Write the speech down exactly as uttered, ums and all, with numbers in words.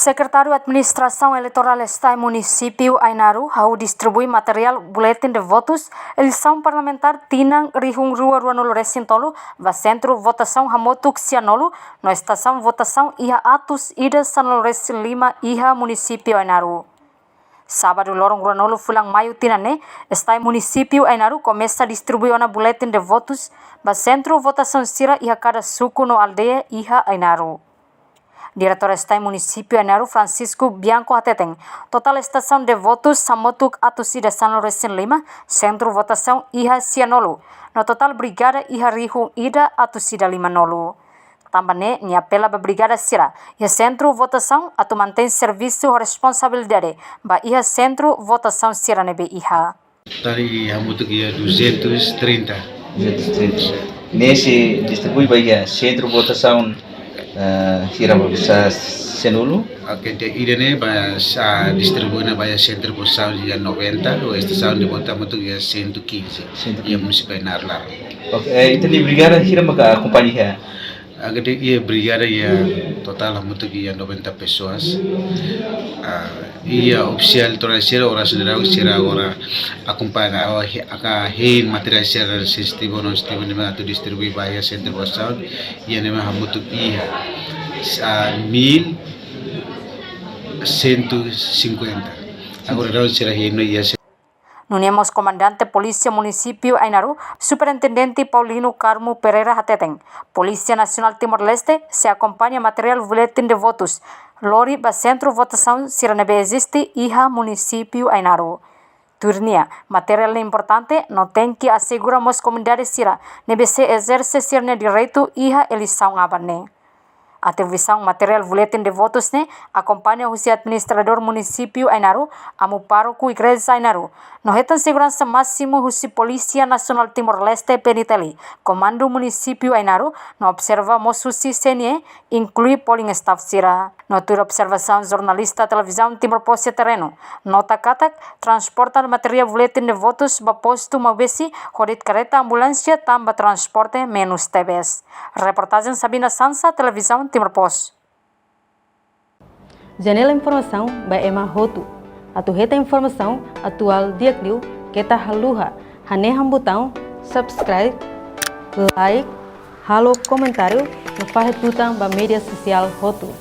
Sekretáriu Administrasaun Eleitorál STAE Munisípiu Ainaro hahú distribui materiál boletin de votus eleisaun parlamentár tinan rihun rua rua nulu resin tolu ba sentru votasaun hamutuk sia nulu no estasaun votasaun iha atus ida sanulu resin lima iha Munisípiu Ainaro. Sábadu loron rua nulu fulan Maiu tinan ne'e, STAE Munisípiu Ainaro komesa distribui ona boletin de votus ba sentru votasaun sira iha kada suku no aldeia iha Ainaro. Diretór STAE Munisípiu Ainaro, Francisco Bianco, hateten, totál estasaun de votus hamutuk atus ida sanulu resin lima, sentru votasaun iha sia nulu, no totál brigada iha rihun ida atus ida lima nulu. Tanba ne'e, nia apela ba brigada sira iha sentru votasaun atu mantein servisu ho responsabilidade ba iha sentru votasaun sira ne'ebé iha. Tari hamutuk iha duzentos e trinta. Duzentos e trinta. Ne'e sei distribui ba iha sentru votasaun, eh, hira ba sa senulu? Oke, de ida-ne'e ba sa distribui ona ba iha sentru votasaun iha noventa, no estasaun de vota hamutuk iha cento e quinze. Cento e quinze. Iha Munisípiu Ainaro laran. Oke, eh, ita-nia brigada hira maka akompaña iha? Agora iha brigada iha totál hamutuk iha noventa pessoas. Ah, iha ofisiál eleitorál sira, oras ne'e daudaun sira agora akompaña, ah, he-, aka hein materiál sira sensitivu, non sensitivu, ne'e atu distribui ba iha sentru votasaun, iha ne'e hamutuk iha, ah, mil cento e cinquenta. Agora daudaun sira hein no iha Nune'e mós Komandante Polísia Munisípiu Ainaro, Superintendente Paulino Carmo Pereira hateten, Polísia Nasionál Timor-Leste sei akompaña materiál boletin de votus lori ba sentru votasaun sira ne'ebé eziste iha Munisípiu Ainaro. Tuir nia, materiál ne'e importante no tenke asegura mós komunidade sira ne'ebé sei ezerse sira-nia direitu iha eleisaun aban ne'e. Atribuisaun materiál boletin de votus ne'e akompaña husi Administradór Munisípiu Ainaro, Amu Pároku Igreja Ainaro, no hetan seguransa másimu husi Polísia Nasionál Timor-Leste, P N T L, Komandu Munisípiu Ainaro, no observa mós husi C N E, inklui polling staff sira. No tuir observasaun jornalista Televizaun Timor Post iha terrenu, nota katak transporta materiál boletin de votus ba postu Maubesi ho de'it kareta ambulánsia tanba transporte menus tebes. Reportajen Sabina Sansa, Televizaun Timor Post. Janela informasaun ba ema hotu. Atu hetan informasaun atuál di'ak liu keta haluha hanehan butaun subscribe, like, halo komentáriu no fahe tutan ba média sosiál hotu.